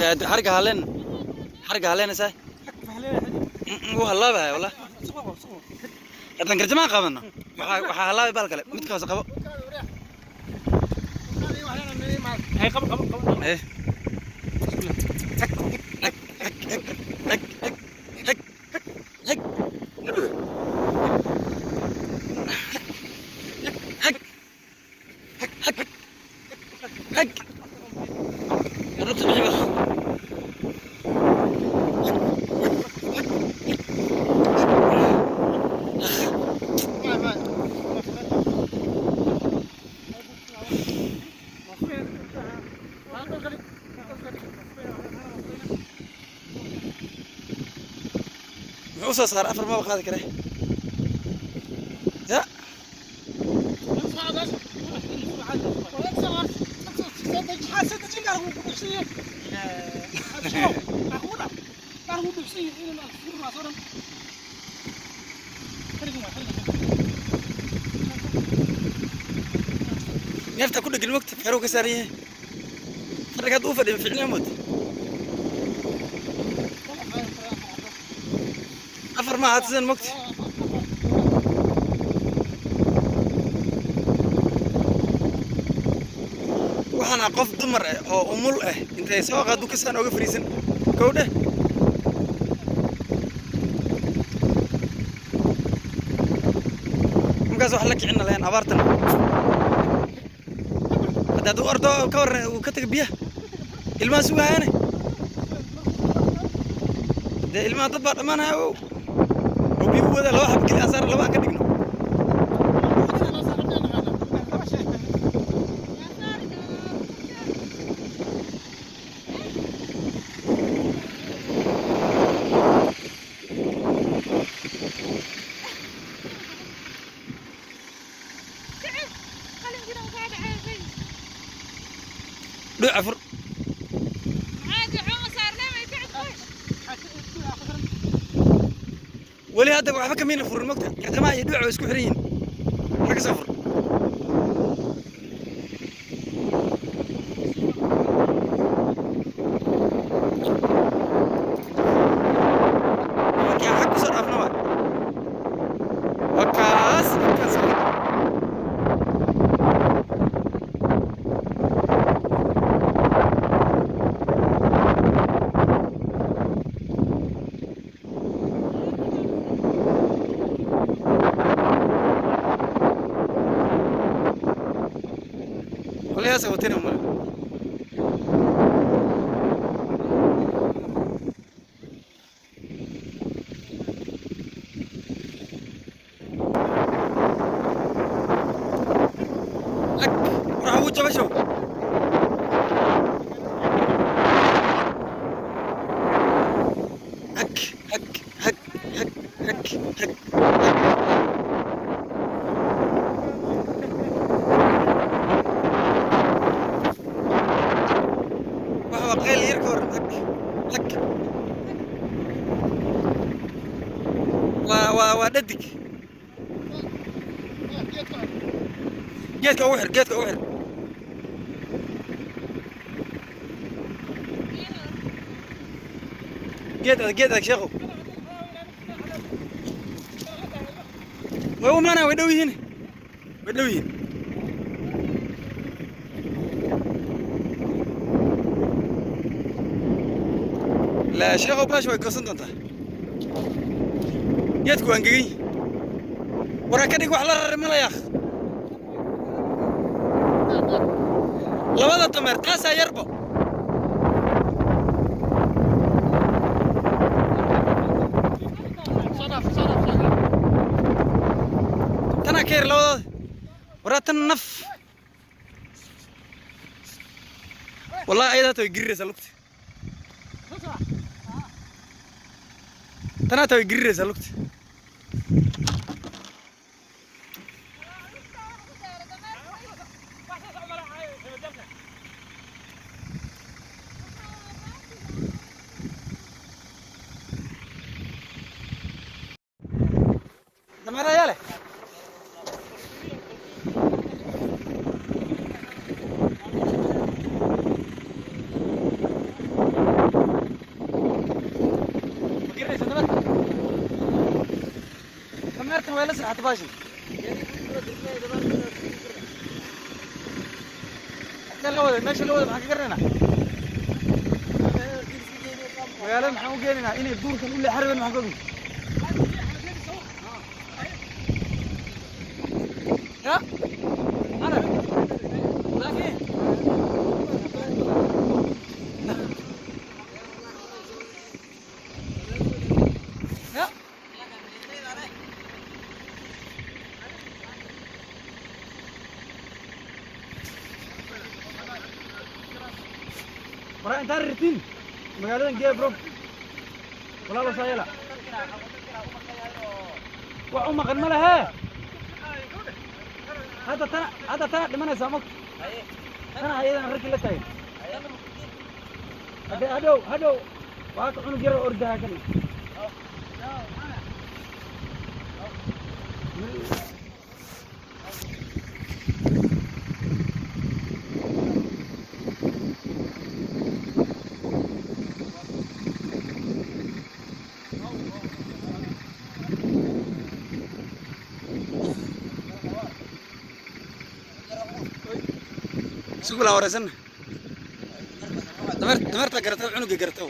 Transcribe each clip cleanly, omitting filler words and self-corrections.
Xariga haleen, xariga haleenaysaa. Wuu halaabaya wallah. Haddaan garjamaan qaadano, waxaa halaabay baal kale. Midka hoose qabo. Hay, qabo, qabo, qabo. Eh. Hag, hag, hag, hag, hag, hag, hag, hag, hag, hag, hag. Lugta bixi bal. Muxuu soo saaray? Afar maba qaadi kare ya. Neefta ku dhegin mogta, xeruu ka saaran yahay. Fadhiga hadda uu fadhiyo ficniya mood. Afar ma ahaad sidan mogta. Waxaana qof dumar ah oo umul ah intay soo qaado kasaan oga fariisan kow dheh. Markaas wax la kicina lahayn abaartan. Hadda hadduu ordo ka warran, uu ka taga biyaha, ilmaha sugahayaane. Dee ilmaha dad baa dhammaanaya ow oo biyo u wada. Laba xab keli asaar, laba aan ka dhigno. Dhuuca fur. عادي عمر صار ليه ما يتعب. Weli hadda waxba kamayna furin mogta. Garjamaha iyo dhuuca way isku xiran yihiin. Waxa ka soo fur. Markii aan xag kusoo dhaafno waa kaas kaas. Qolyahaas watina male. Ag waxa uu jabashow. Hag, hag, hag, hag, hag, hag, hag. Waxa waa qayl yar ka waran. Hag, hag. Waa dhadig. Geedka ugu xir, geedka ugu xir. Geed adag, geed adag, sheekhow. Way u imaanayaan, way dhow yihiin, way dhow yihiin. La sheekhow, baash way goosan doontaa. Geedku waa engegan yihi. Waraa ka dhig wax la rari malayaakh. Labada dameer taasaa yarbo. Tanaa ka yar labadooda. Waraa tan naf. Wallahi ayada hata way giriraysaa lugta. Tan hata way giriraysaa lugta. Dameer ayaa leh. Dameertan way la seexatay baashan. Intee la waday? Meesha la waday maxaan ka garanaynaa? Magaalada maxaan u geenaynaa inay duurkan u leexan rabeen, maxaan ka ognahay? Ya ana laakiin ya Waraa intaan rirtiin magaaladan gee, bro. Walaalo, saa yeela. Wax u maqan ma lehe. Hadda tana, hadda tana dhimanaysaa mogta. Tana ayadan rarkii la taagan. Hadde hadhow hadhow waa ka cunug yar oo ordaha kan. Sugula wareysan. Dameer, dameerta garata, cunuga garata.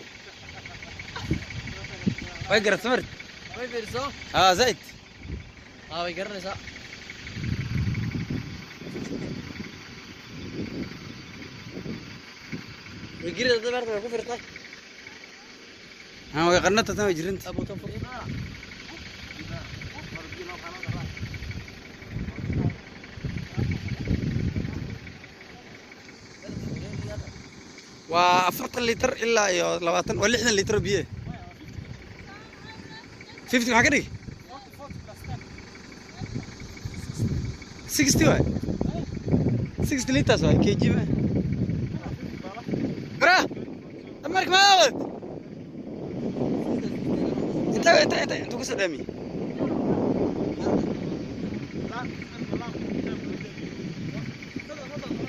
Way garata dameert. Way fiiriso. Haa, zaid. Aa, way garanaysaa. Way girida dameerta, way ku firtay. Haa, way qarnata tan, way jirinta. Abuutan fur. Waa 40 litir ilaa iyo 20, waa 60 litir oo biyo. 50 maxaa ka dhigi? 60 waay, 60 liters waay kg ma bra. Dameerka ma wad inta inta inta intuu kusoo dhaamiyey.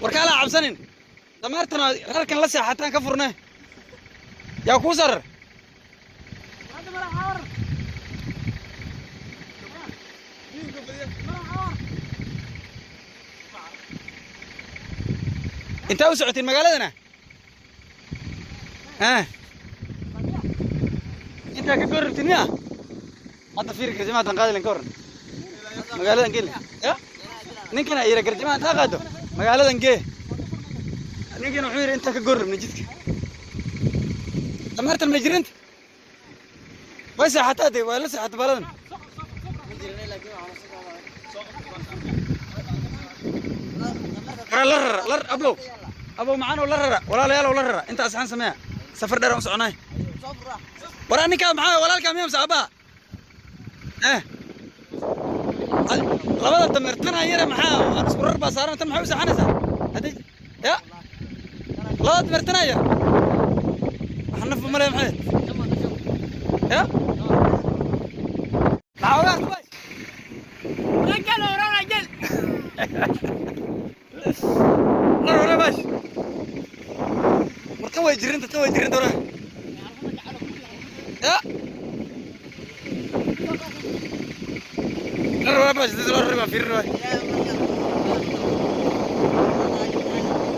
Warkaa laa cabsanin. Dameertana rarkan la seexataan ka furne. Yaa kuu sarar? Intee u socotiin magaaladana? Ah, intaa ka goor rabtin miya? Hadda fiiri, garjamaatan qaadi lan ka waran. Magaaladan geli ya. Ninkana yira garjamaha intaa qaado magaaladan gee. Ninkana wuxuu yidhi intaa ka goor rabna jidka. Dameertan ma jirinta? Way seexataa dee, waa la seexata baaladan. Wara la rara, la abow, abow macaanow, la rara. Walaalayaalow, la rara. Inta asxaan sameeya, safar dheer aan u soconay. Wara ninkaa maxaa? Walaalkaa miya mise aabbaha? Eh, labada dameer tanaa yare maxaa isku rar baa saaran? Tan maxay u seexanaysaa haddii ya labada dameer tanaa yar waxa nafba male maxay ya maxaa ogaa artay? Rajal, ora rajal. Lar hore baash. War tan way jirinta, tan way jirinta. Hore ya lar hore baash dad loo rari baa fiirin waay.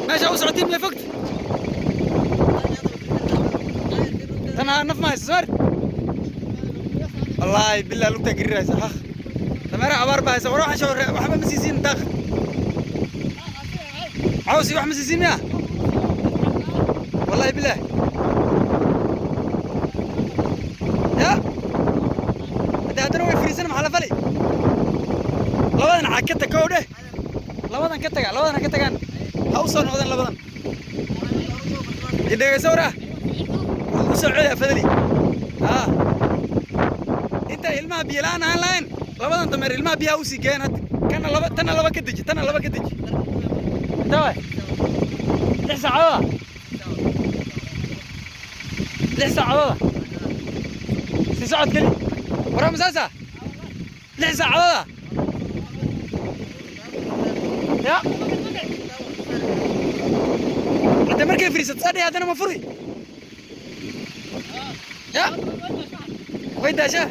Meesha u socotiin miyay fogta? Tan naf ma haysa soo. Wallaahi billah lugtaa giriraysa. Haq dameeraha abaar baa haysa. War waxaan soo waxba ma siisiin, daaq caws iyo wax ma siisiin miya? Wallahi billah ya hadda haddana way fariisan. Maxaa la fali? Labadan caag ka tag, kow dheh. Labadan ka taga, labadan ha ka tagaan, ha u soo noqdeen labadan. Idhegeyso waraa, u soo celi afadali. Haa, inta ilmaha biyo la'aan ahaan lahayn, labadan dameer ilmaha biyaha usii geeyaan hadda. Kana laba, tana laba ka deji, tana laba ka deji. Inta waay 6 saacadooda, 6 saacadooda si socod keli. Waraa masaasa 6 saacadooda ya hadda markay fariisato saa dhihi, haddana ma furi ya way daashaa.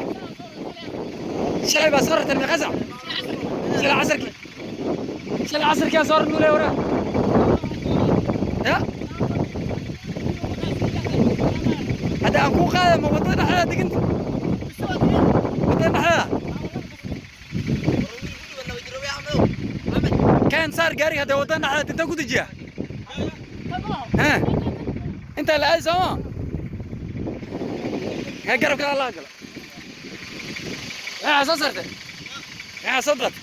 Shalay baa soo rarteen. Meeqa sac? Shalay casarkii, shalay casarkii aan soo rarnuu leeyahay. Waraa ya hadda aan kuu qaada, ma waddada dhexdeeda deganta? Waddada dhexdeeda kan saar gaariga. Hadda waddada dhexdeeda intaan ku dejiya ha, intaa la aadi sooma ha. Garabka Allah galo. Maxaa soo saartay? Maxaa soo qaatay?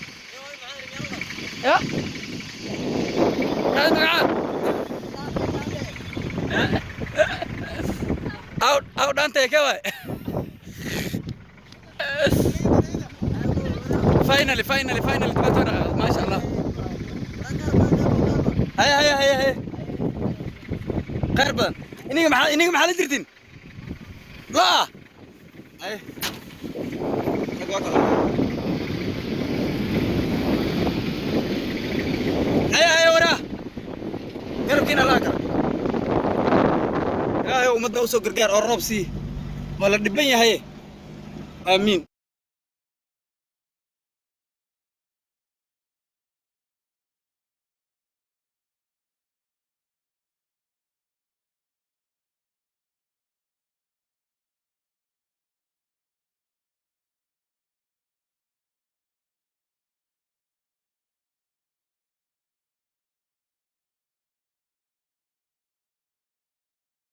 Ya raadi magacaa aw aw dhantay ka waay. Finally, finally, finally dibadda soo dhaqaaqday, maasha Allah. Haya, haya, haya, haya, khayr badan. Iniga maxaa, iniga maxaa la jirtiin? Lo'a haye. Rag waa kala. Haya, haya, waraa garabkiina Allah kala. Ilaahay ummadda usoo gargaar oo roob sii, waa la dhiban yahay. Aamiin.